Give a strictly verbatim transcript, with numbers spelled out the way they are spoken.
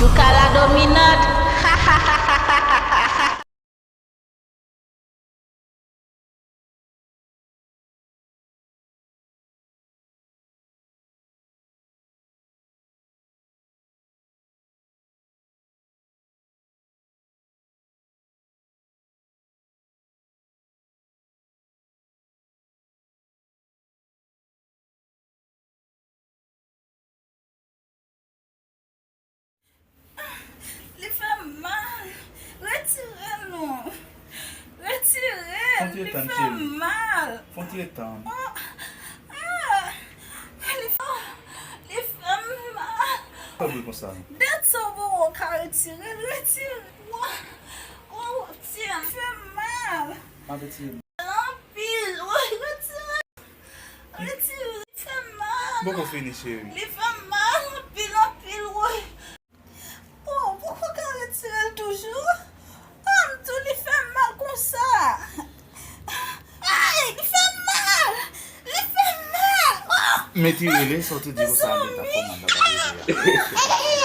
Ou ka la dominant. Li fè m mal. Retire l non. Retire l. Li fè m mal. Fon ti etann. Ah, ah, li fè, li fè m mal. Pa vle konsa non. Dat sa w bon, w ka retire l. Retire l. Wa, wa, retire l. Li fè m mal. Anpil. Woy, retire. Retire. Li fè m mal. Poko fini, cheri. Li fè m mal anpil, anpil, woy. Oh, poko ka retire l toujou? Ah, m tou, li fè m mal konsa. Ay, li fè m mal. Li fè m mal. Oh! Men ti rele, sa w te di konsa, men ta fè mal nan pa rele a.